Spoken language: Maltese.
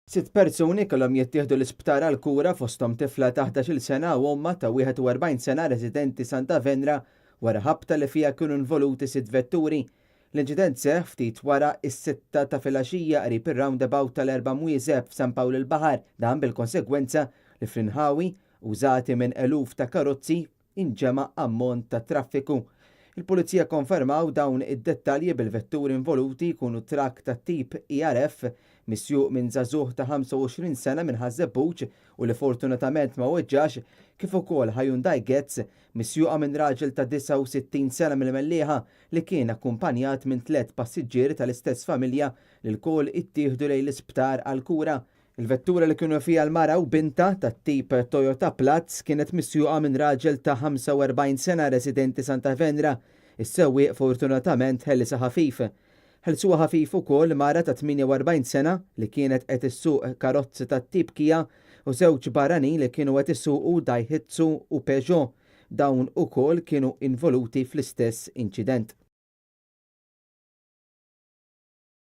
Sitt persuni kellhom jittieħdu l-isptar għall-kura fosthom tifla ta' 11-il sena u ommha ta' 41 sena residenti Santa Venra wara ħabta li fiha kienu involuti sitt vetturi. L-inċident seħħ ftit wara s-sitta ta' filgħaxija qrib ir-roundabout tal-Erba' Mwieżeb f'San Pawl il-Baħar, dan bil-konsegwenza li fl-inħawi, użati minn eluf ta' karozzi, inġema' ammont ta' traffiku. Il-Pulizija kkonfermaw dawn id-dettalji bil-vetturi involuti jkunu trakk tat-tip ERF misjuq minn żagħżugħ ta' 25 sena minn Ħaż-Żebbuġ u li fortunatament ma weġġax, kif ukoll Hyundai Getz misjuqa minn raġel ta' 69 sena mill-Mellieħa li kien akkumpanjat minn tlett passiġġieri tal-istess familja li lkoll ittieħdu lejn l-isptar għall-kura. Il-vettura li kienu fiha l-mara u bintha, tat-tip Toyota Platz, kienet misjuqa minn raġel ta' 45 sena residenti Santa Venra. Is-sewwieq fortunatament ħelisha ħafif. Ħelsuha ħafif ukoll mara ta' 48 sena li kienet qed issuq karozza tat-tip Kia u żewġ barranin li kienu qed isuqu Daihatsu u Peugeot. Dawn ukoll kienu involuti fl-istess inċident.